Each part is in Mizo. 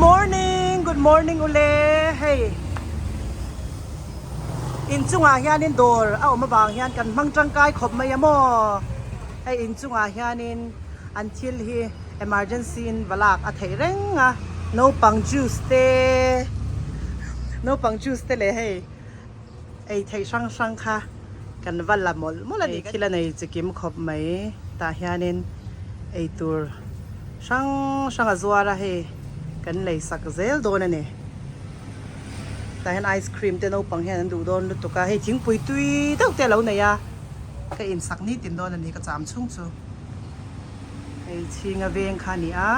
morning good morning ule hei inchungah hianin dawr a awm avang hian kan hmang tangkai khawp mai a maw hei inchungah hianin an thil hi emergency in va lak a theih reng a naupang juice te naupang juice te leh hei ei theih hrang hrang kha kan va la mawlh mawlh a ni thil a nei chi kim khawp mai tah hianin eitur hrang hrang a zuar a hei kan lei sak zel dawn a ni tah hian ice cream te naupang hian an duh dawn lutuk a hei thingpui tui deuh te a lo nei a ka insak nitin dawn a ni ka cham chhung chu. Hei chhinga veng kha a ni a.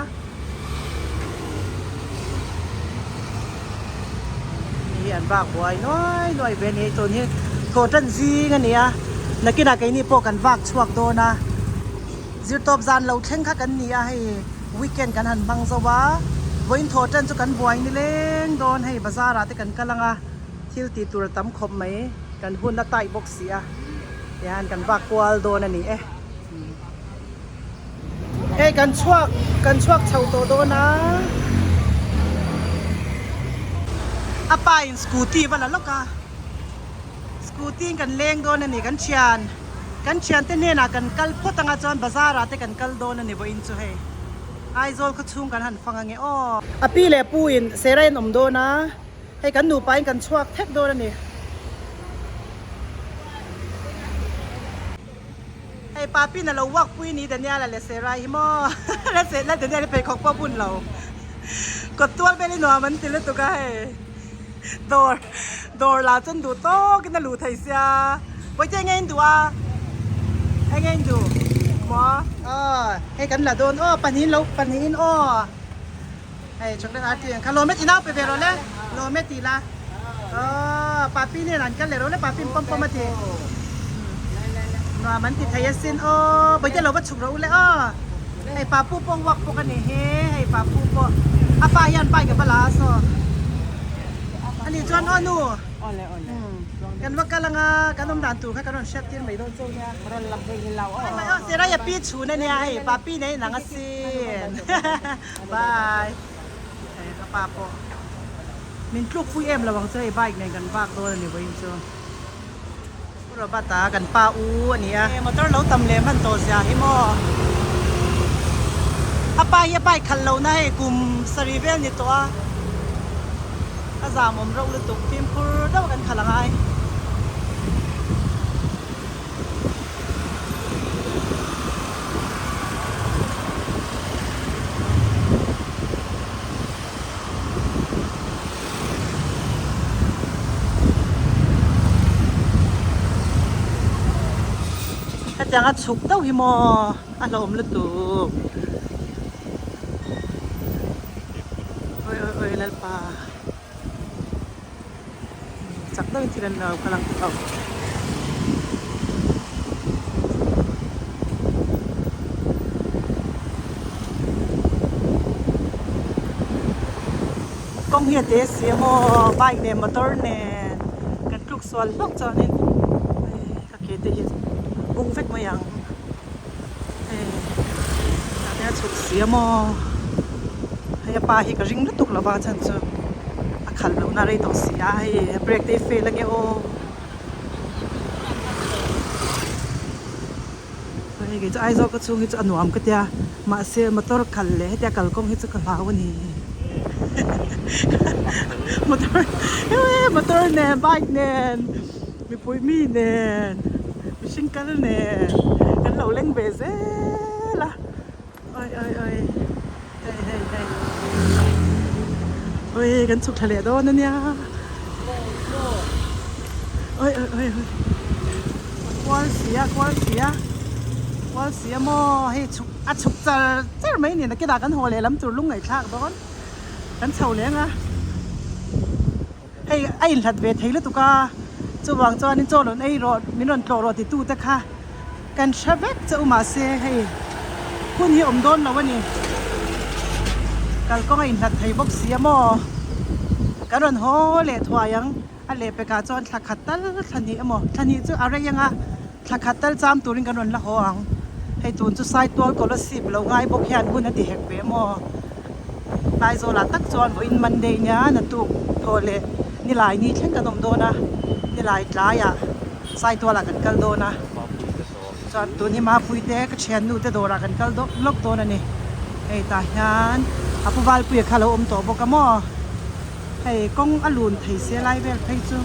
Hei hi an vak buai nuai nuai ve a ni. Hei tun hi thaw tan zing a ni a. Nakinah keini pawh kan vak chhuak dawn a. Zirtawp zan lo thleng kha kan ni a hei weekend kan han hmang zo a. Vawiin thaw tan chu kan buai nileng dawn hei bazar ah te kan kal ang a. Thil tih tur a tam khawp mai. Kan hun a tight bawk si a. Tihian kan vak kual dawn a ni e. Hei kan chhuak kan chhuak chho tawh dawn a a pa in scooty va la lawk a scooty in kan leng dawn a ni kan thian kan thian te hnenah kan kal phawt anga chuan bazar ah te kan kal dawn a ni vawiin chu hei Aizawl khaw chhung kan han fang ange aw. A pi leh pu in Sera in awm dawn a hei kan nupa in kan chhuak thek dawn a ni. Hei Papin a lo walk pui ni Daniel-a leh Sarah hi maw la Daniel hi pheikhawk pawh a bun lo kawt tual vel hi nuam an ti lutuk a hei dawr dawr lah chuan duh tawk in a luh thei sia Bawihte enge in duh a enge in duh maw aw hei kan la dawn aw pahnihin lo pahnihin aw hei chocolate ar tih ang kha lawm e ti nau pe ve rawh le lawm e tih la. Aww papi nen an kal leh ro le papi in pawm pawm a ti nuam an ti thei asin aw bawihte lo va chhuk rawh u le aw hei papu pawh walk bawk a ni hi hei papu pawh a pa hian bike a va la a saw ani chuan aw nu kan va kal anga kan awm dan tur kha kan rawn hriat tir mai dawn chu nia aw Seraya pi chhun ania hei papi nen inang asin bye. Hei ka pa pawh min tluk pui em lo ang chu hei bike nen kan vak dawn a ni vawiin chu Pu Robert a kan pa u a ni a motor lo tam leh hman tawh zia hi maw a pa hi a bike khalh lohna hei kum sarih vel ni tawh a a zam awm reuh lutuk fimkhur deuh a kan khalh angai. Hetiang a chhuk deuh hi maw a hlauhawm lutuk awi awi awi lalpa chak deuhin thil an lo kal ang tawh. Kawng hi a te si a maw bike nen motor nen kan tluk sual hlauh chuanin ka ke te hi bung vek mai ang hei tah te a chhuk si a maw hei a pa hi ka ring lutuk lova a chhan chu a khalh lohna rei tawh si a hei a brake te hi fail ange aw hei kei chu Aizawl ka chhung hi chu a nuam ka tia mahse motor khalh leh hetia kalkawng hi chu ka hlau a ni motor motor nen bike nen. Mipui mi nen mihring kal nen kan lo leng ve zel a oi oi oi hei hei hei oi kan chhuk thla leh dawn ania oi oi oi oi kual sia kual sia kual sia maw hei chhuk a chhuk char char mai ni nakinah kan haw leh lam tur lung ngaihthlak dawn kan chho leng a. Hei a inhlat ve thei lutuk a, chuvang chuanin chaw rawn ei rawh, min rawn tlawh rawh titu te kha kan hre vek che u mahse hei hun hi awm dawn lo a ni. Kalkawng a inhlat thei bawk si a maw? Kan rawn haw leh thuai ang, a lehpekah chuan thla khat tal thla hnih emaw, thla hnih chu a rei ang a, thla khat tal cham turin kan rawn la haw ang. Hei tun chu Saitual Kolasib lo ngai bawk hian hun a ti hek ve maw? Aizawlah tak chuan vawiin Monday nia naktuk thaw leh nilai ni thleng kan awm dawn a, nilai tlaiah Saitualah kan kal dawn a, chuan tun hi Mapui te ka thiannu te dawrah kan kal lawk dawn a ni. Hei tah hian a pu Valpuia kha a lo awm tawh bawk a maw? Hei kawng a lun thei sia lai vel phei chu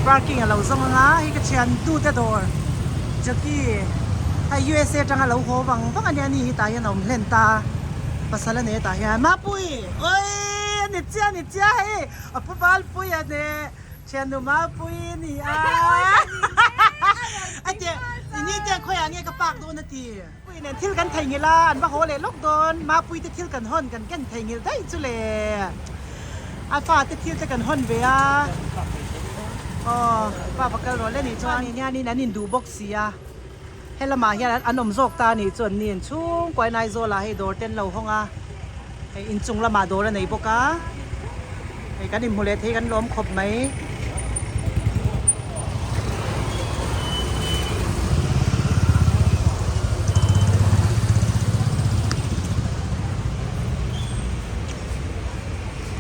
parking a lo zawng anga hei ka thiantu te dawr jockey hei USA atanga lo haw vang vang ania ani hi tah hian a awm hlen ta pasal a nei tah hian Mapui awii a ni chiah a ni chiah hei a pu Valpui a ne Thiannu Mapui a ni a a ti ini te khawiah nge ka park dawn a ti. Pui nen thil kan theihnghilh a, an va haw leh lawk dawn. Mapui te thil kan hawn kan ken theihnghilh daih chu le. A fa te thil te kan hawn ve a. Aw, pa va kal rawh le nih chuan hianin an induh bawk si a. He lamah hian an awm zawk ta a nih chu an ni inchhungkuain Aizawl ah hei dawr te an lo hawng a, hei inchung lamah dawr a nei bawk a. Hei kan inhmu leh thei kan lawm khawp mai.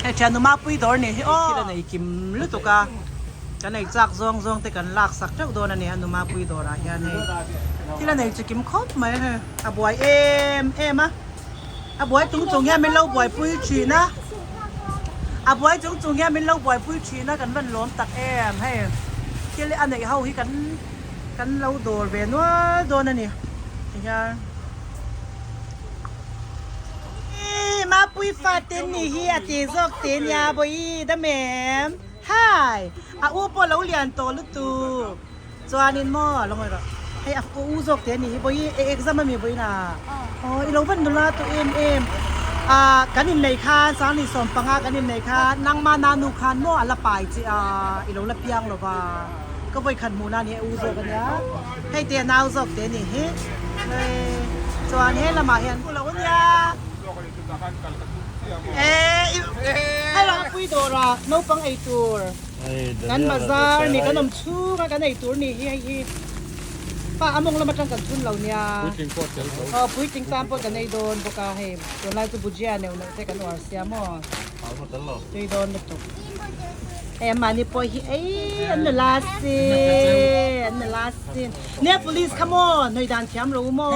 Hei thiannu Mapui dawr nih hi aw. Thil a nei kim lutuk a, kan ei chak zawng zawng te kan lak sak teuh dawn a ni a nu Mapui dawrah hian hei thil a nei chu kim khawp mai hei a buai em em a. A buai chung chung hian min lo buaipui thin a, a buai chung chung hian min lo buaipui thin a kan van lawm tak em hei thil a neih ho hi kan kan lo dawr ve nual dawn a ni tihian Ih Mapui fa te ni hi a ti zawk te nia bawi dam em hai a u pawh lo lian tawh lutuk. Chuanin maw lo ngawi rawh. Hei a u zawk te a nih hi bawi e exam a mi bawiin a aw i lo van nula tawh em em ah kan innei khan Sangni 15 kan innei khan nangma nanu khan maw a la pai che a i lo la piang lo va ka vawi khat hmuhna a ni a u zawk a nia hei te a nau zawk te a nih hi chuan he lamah hian u lo a nia e hei lo pui dawrah naupang ei tur. Kan bazar ni kan awm chhung a kan ei tur ni hi hei hi pa a mawng lam atang kan thun lo nia aw puitling tan pawh kan ei dawn bawk a hei tunlai chu bhujia neuh neuh te kan uar sia maw tui dawn lutuk hei an mahni pawh hi ei an nula sin an nula sin nia police kha maw hnawih dan thiam lo maw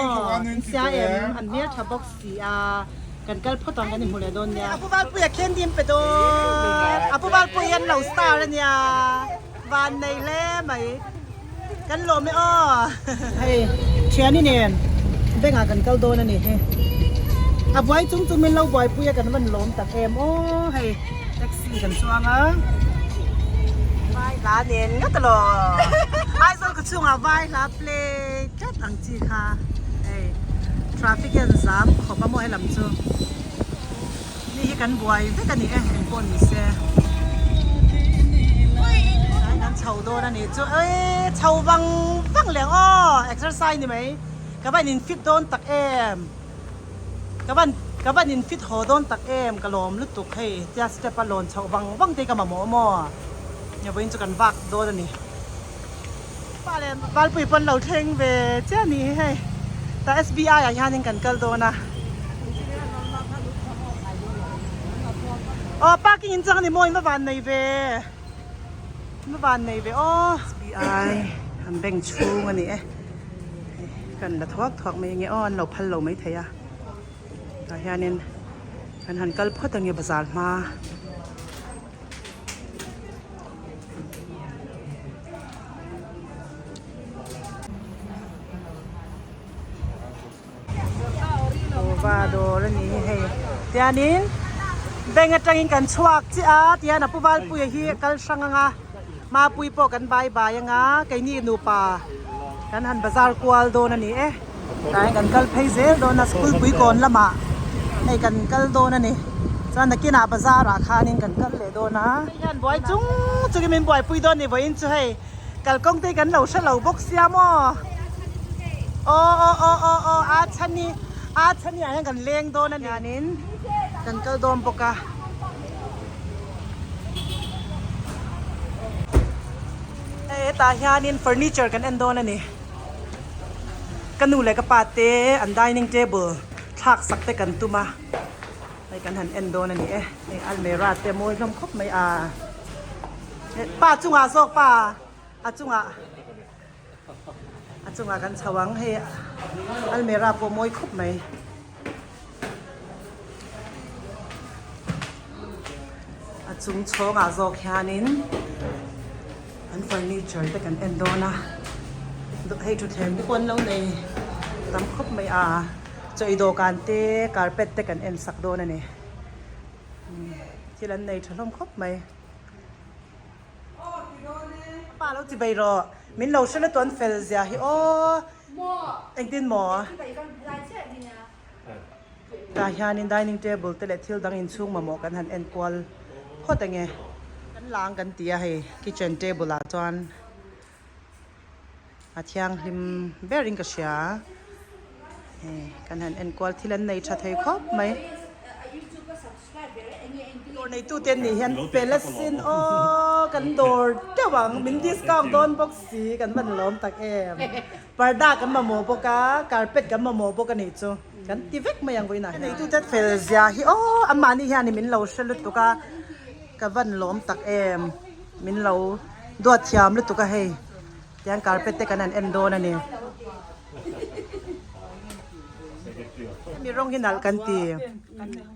in sia em an hmeltha bawk si a. Kan kal phawt ang kan inhmu leh dawn nia. A pu Valpuia candy an pe dawn. A pu Valpuia hian lo star a nia. Van nei hle mai. Kan lawm e aw. Hei thiani nen bank ah kan kal dawn a ni hi. A buai chung chung min lo buaipui a kan van lawm tak em aw. Hei taxi kan chuang a. Vai hla nen ngawt alaw. Aizawl ka chhungah vai hla play tlat ang chi kha. Hei traffic hian zam khawp a maw helam chu ni hi kan buai vek a ni e eng pawh ni se tlai kan chho dawn a ni chu eii chho vang vang leh ang aw exercise ni mai ka van in fit dawn tak em ka van ka van in fit haw dawn tak em ka lawm lutuk hei tia step a lawn chhoh vang vang te hi ka mamawh maw vawiin chu kan vak dawn a ni. Pa leh Valpui pawn lo thleng ve chiah a nih hi hei tah SBI ah hianin kan kal dawn a aw parking in chang a ni maw in va van nei ve in va van nei ve aw SBI an bank chhung a ni e hei kan la thuak thuak mai ange aw an lo phal lo mai thei a tah hianin kan han kal phawt ange bazar hma. Kuhva dawr a ni hei tianin bank atangin kan chhuak chiah a tihian a pu Valpuia hi a kal hrang anga Mapui pawh kan bye bye anga keini nupa kan han bazar kual dawn a ni e tlai kan kal phei zel dawn a school pui kawn lamah hei kan kal dawn a ni chuan nakinah bazar ah khanin kan kal leh dawn a hei hian buai chung chungin min buaipui dawn a ni vawiin chu hei kalkawng te hi kan lo hre lo bawk sia maw aw aw aw aw aw a chhani a chhani ah hian kan leng dawn a ni hianin kan kal dawn bawk a. Hei hetah hianin furniture kan en dawn a ni. Ka nu leh ka pa te an dining table thla. thlak sak te kan tum a, hei kan han en dawn a ni e, hei almera te mawi hlawm khawp mai a, pa chungah zawk pa a chungah a chungah kan chho ang hei almera pawh mawi khawp mai. A chung chhawngah zawk hianin an furniture te kan en dawn a hei thutthleng te pawh an lo nei tam khawp mai a chaw ei dawhkan te carpet te kan en sak dawn a ni thil an nei tha hlawm khawp mai pa lo ti bai rawh min lo hre lutuk an fel zia hi aw engtin maw. Tah hianin dining table te leh thil dang inchhung mamawh kan han en kual phawt ang e. Kan lang kan ti a hei kitchen table ah chuan a thianghlim berin ka hria hei kan han en kual thil an nei tha thei khawp mai. Dawr neitute an nih hian fel asin aw kan dawr deuh ang min discount dawn bawk si kan van lawm tak em. Parda kan mamawh bawk a, carpet kan mamawh bawk a nih chu. Kan ti vek mai ang vawiinah hian. Neitute fel zia hi aw amahni hian min lo hre lutuk a, ka van lawm tak em. Min lo duat thiam lutuk a hei. Tiang carpet te kan han en dawn a ni. Hemi rawng hi nalh kan ti.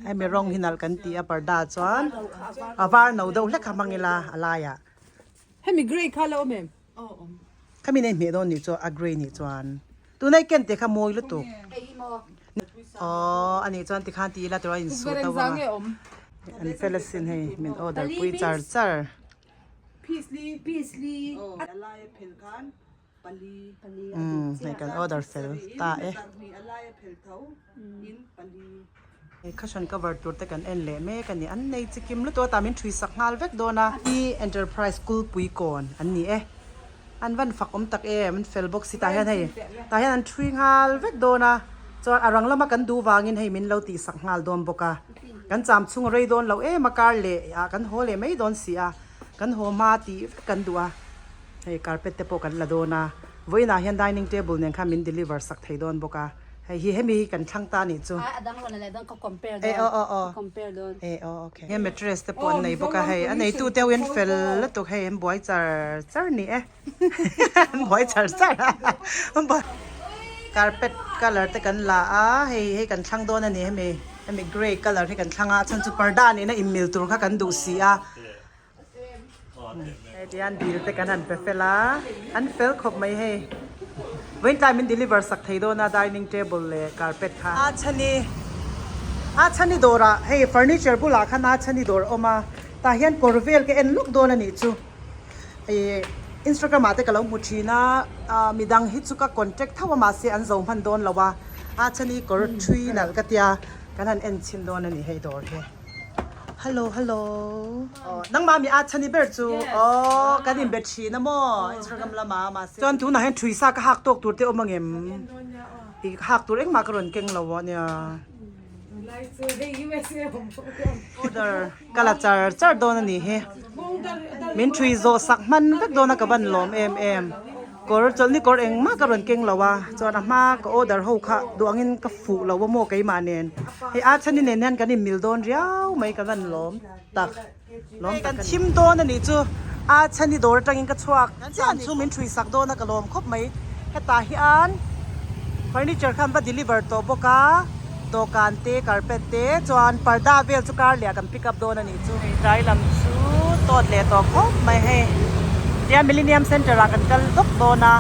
Hemi rawng hi nalh kan ti a parda chuan a var no deuh hlek kha hmang ila a laiah. Hemi grey kha la awm em? Khami nei hmeh dawn nih chu a grey nih chuan tuna i ken te kha mawi lutuk. Aww anih chuan tikhan ti ila tur a insuh to ang a. An fel asin hei min order pui char char. Umm hei kan order fel ta e. Hei cushion cover tur te kan en leh mek a ni. An nei chi kim lutuk a tah min thui sak nghal vek dawn a. Hi Enterprise Kulpui kawn an ni e. An van fak awm tak em an fel bawk si tah hian hei tah hian an thui nghal vek dawn a. Chuan a rang lama kan duh vangin hei min lo tih sak nghal dawn bawk a. Kan cham chhung a rei dawn loh em a kar leh ah kan haw leh mai dawn si a. Kan haw hma tih vek kan duh a. Hei carpet te pawh kan la dawn a. Vawiinah hian dining table nen khan min deliver sak thei dawn bawk a. Hei hi hemi hi kan thlang ta anih chu. Ai a dang rawn leh dawn ka compare dawn. E aw aw aw. Ka compare dawn. E aw okay. He mattress te pawh an nei bawk a hei a neitu te ho hian fel lutuk hei an buai char char ni e. An buai char char a. Carpet colour te kan la a hei hei kan thlang dawn a ni hemi hemi grey colour hi kan thlang a a chhan chu parda nena inmil tur kha kan duh si a. Hei tihian bill te kan han pe fel a, an fel khawp mai hei. Vawiin tlai min deliver sak thei dawn a dining table leh carpet kha. A chhani a chhani dawrah hei furniture bulah khan a chhani dawr a awm a, tah hian kawr vel ka en lawk dawn a nih chu. Ih Instagram ah te ka lo hmu thin a, ah midang hi chu ka contact tho a mahse an zo hman dawn lo a, a chhani kawr thui nalh ka tia kan han en chhin dawn a ni hei dawr hi. Hello hello aw nangmah mi a chhani ber chu aw kan inbe thin a maw Instagram lama mahse chuan tunah hian thui sa ka hak tawk tur te awm ang em ih ka hak tur engmah ka rawn keng lo a nia order ka la char char dawn a nih hi min thui zawh sak hman vek dawn a ka van lawm em em. Kawr chawlhni kawr engmah ka rawn keng lo a, chuan a hma ka order ho kha duh angin ka fuh lo a maw keimah nen. Hei a chhani nen hian kan inmil dawn riau mai ka van lawm tak lawm tak. Kan thim dawn a nih chu a chhani dawr atangin ka chhuak chiah chu min thui sak dawn a ka lawm khawp mai. Hetah hian furniture kha an va deliver tawh bawk a, dawhkan te carpet te chuan parda vel chu kar leh ah kan pick up dawn a nih chu. Tlai lam chu tawt leh tawh khawp mai hei tia Millennium Centre ah kan kal dawk dawn a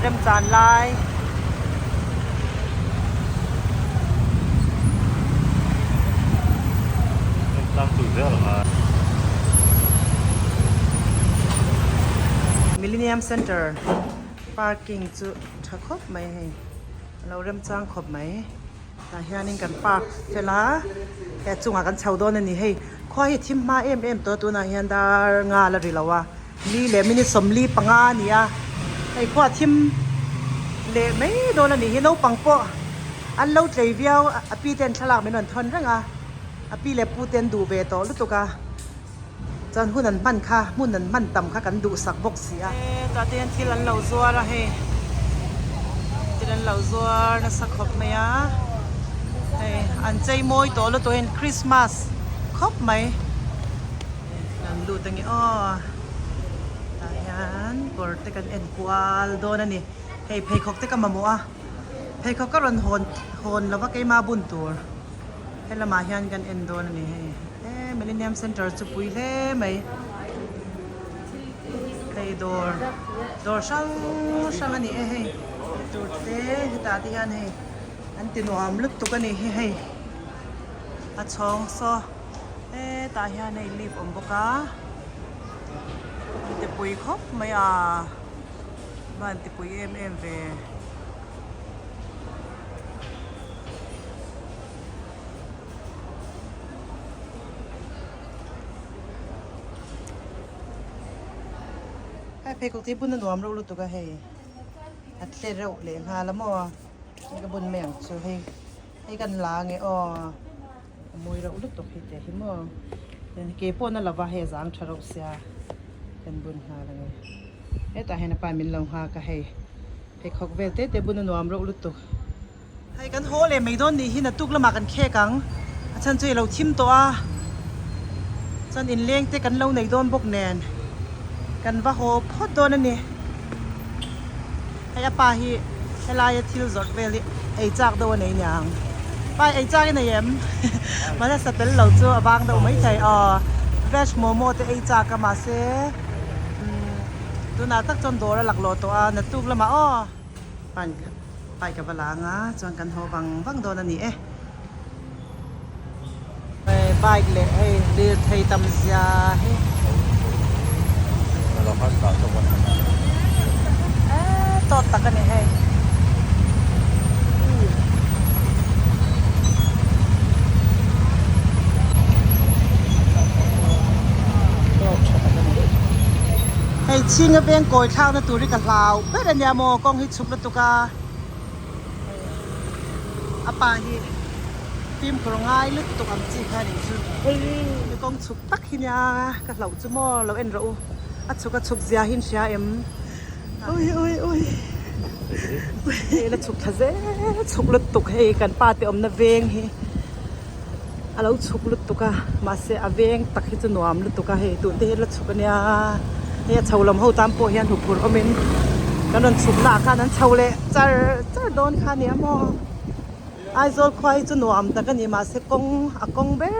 remchan lai. Millennium Centre parking chu tha khawp mai hei a lo remchang khawp mai. Tah hianin kan park fel a, he a chungah kan chho dawn a ni hei. Khua hi a thim hma em em tawh a tunah hian dar nga la ri lo a, li leh minute 45 a ni a, hei khua a thim leh mai dawn a nih hi. Naupang pawh an lo tlei viau a pi ten thlalak min rawn thawn reng a, a pi leh pu te an duh ve tawh lutuk a, chuan hun an hman kha hmun an hman tam kha kan duhsak bawk si a. Tah te hian thil an lo zuar a hei, thil an lo zuar nasa khawp mai a. Hei an chei mawi tawh lutuk hian Christmas khawp mai kan lut ange aw tah hian kawr te kan en kual dawn a ni hei pheikhawk te ka mamawh a pheikhawk ka rawn hawn hawn lova keima bun tur he lamah hian kan en dawn a ni hei e Millennium Centre chu pui hle mai hei dawr dawr hrang hrang a ni e hei tur te hetah te hian hei. An ti nuam lutuk a nih hi hei a chhawng saw hetah hian hei leaf awm bawk a an ti pui khawp mai a van ti pui em em ve. Hei pheikhawk te hi bun a nuam reuh lutuk a hei a tle reuh leh nghal a maw. Hei ka bun mai ang chu hei hei kan la ange aw a mawi reuh lutuk hi teh hi maw chuan ke pawh na lova hei a zang tha reuh sia kan bun nghal ange hetah hian a pa min lo nghak a hei pheikhawk vel te te bun a nuam reuh lutuk. Hei kan haw leh mai dawn nih hi naktuk lamah kan khek ang a chhan chu i lo thim tawh a chuan inleng te kan lo nei dawn bawk nen kan va haw phawt dawn a ni. Hei a pa hi helaia thil zawrh vel hi ei chak deuh a nei niang. Pa ei chak i nei em? Mahse sa tel lo chu a vang deuh maithei aw. Veg momo te ei chak a mahse umm tunah tak chuan dawr a laklawh tawh a naktuk lamah aw pan bike a va la ang a chuan kan haw vang vang dawn a ni e. Bike leh hei lirthei tam zia hi tawt tak a ni hei. Hei chhinga veng kawi thlakna tur hi ka hlau ber a nia maw kawng hi chhuk lutuk a. A pa hi fimkhur ngai lutuk ang chi kha nih chu mi kawng chhuk tak hi nia ka hlauh chu maw lo en rawh u a chhuk a chhuk zia hi in hria em ui ui ui hei la chhuk thla zel chhuk lutuk hei kan pa te awmna veng hi a lo chhuk lutuk a mahse a veng tak hi chu nuam lutuk a hei tun te hi la chhuk ania hei a chho lam ho tan pawh hian huphurh awmin kan rawn chhuk na ah khan an chho leh char char dawn kha ania maw Aizawl khua hi chu nuam tak ani mahse kawng a kawng ber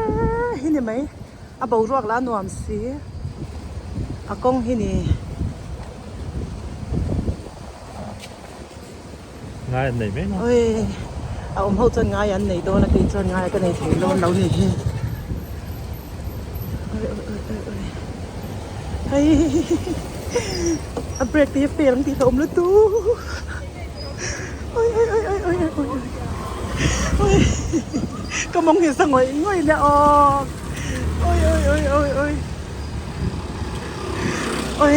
hi ni mai a boruak lah a nuam si a kawng hi ni. Ngai an nei mai maw? Oi, a awm ho chuan ngai an nei dawn a, kei chuan ngai ka nei thei dawn lo ni hi. Oi oi oi oi oi. Hei a break te hi fail ang tih hlauhawm lutuk. Oi oi oi oi oi oi oi. Oi ka mawng hi sa ngawih ngawih nia aw. Oi oi oi oi oi. Oi.